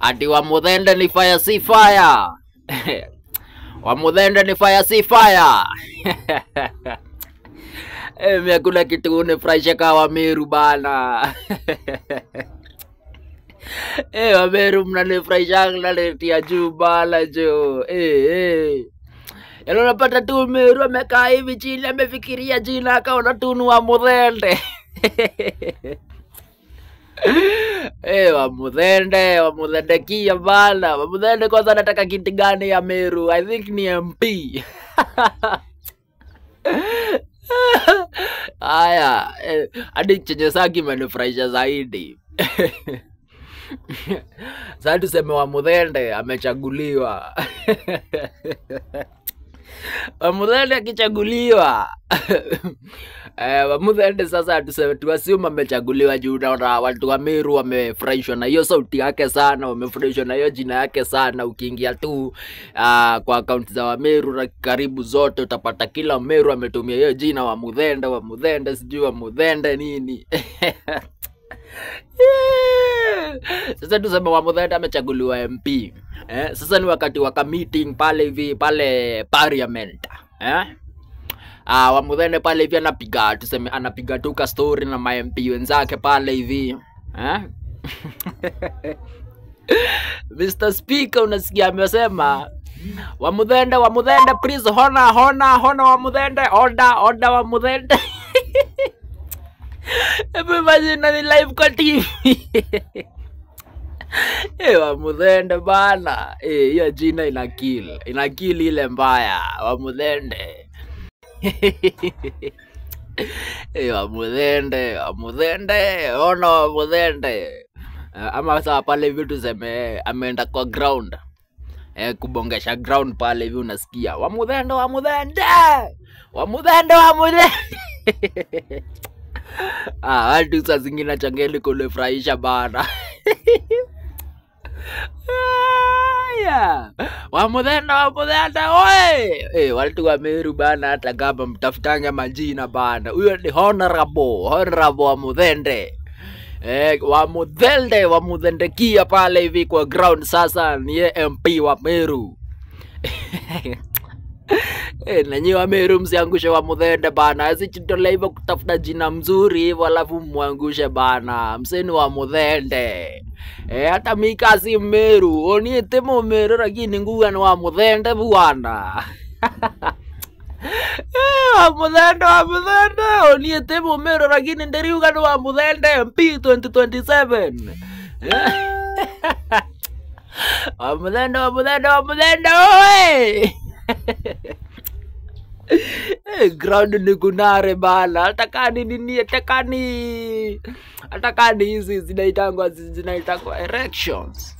Ati Wamuthende ni fire si fire. Wamuthende ni fire si fire. Mimi hakuna kitu unifurahisha kama Wameru bana. Wameru mnanifurahisha mnanitia juu bana jo. Yaani unapata tu Meru amekaa hivi chini amefikiria jina akaona tu ni Wamuthende. Wamuthende, Wamuthende kia bana. Wamuthende kwanza anataka kiti gani ya Meru? I think ni MP. Aya, hadi chenye saa kimenifurahisha zaidi. Sasa tuseme Wamuthende amechaguliwa. Wamuthende akichaguliwa. Wamuthende sasa tuseme tuassume amechaguliwa juu naona watu wa Meru wamefurahishwa na hiyo sauti yake sana, wamefurahishwa na hiyo jina yake sana. Ukiingia tu kwa account za Wameru na karibu zote utapata kila Meru ametumia hiyo jina Wamuthende, Wamuthende, sijui Wamuthende nini. Sasa tuseme Wamuthende amechaguliwa MP. Sasa ni wakati wa meeting pale hivi pale parliament. Wamuthende pale hivi anapiga, tuseme anapiga tu ka story na ma MP wenzake pale hivi. Mr. Speaker unasikia amesema Wamuthende, Wamuthende please hona hona hona Wamuthende, order order Wamuthende. Hebu imagine ni live kwa TV. Wamuthende bana. Hiyo jina ina kill. Ina kill ile mbaya. Wamuthende. Wamuthende, Wamuthende, ona Wamuthende. Ama sasa pale hivi tuseme ameenda kwa ground. Kubongesha ground pale hivi unasikia Wamuthende, Wamuthende. Wamuthende, Wamuthende. Watu saa zingine changeli kunifurahisha bana. Wamuthende, Wamuthende, oe. Watu wa Meru bana, hata kama mtafutanga majina bana. Huyo ni honorable, honorable Wamuthende. Wamuthende, Wamuthende kia pale hivi kwa ground sasa ni ye MP wa Meru. Na nyi wa Meru msiangushe Wamuthende bana. Asichitole hivyo kutafuta jina mzuri hivyo alafu muangushe bana. Mseni Wamuthende. Hata mika si Meru, oniete mo Meru lakini nguga ni Wamuthende bwana. Wamuthende, Wamuthende, oniete mo Meru lakini nderiuga ni Wamuthende MP 2027. Wamuthende, Wamuthende, Wamuthende oe. Ground ni kunare bana. Hata kani nini, hata kani hizi zinaitangwa erections.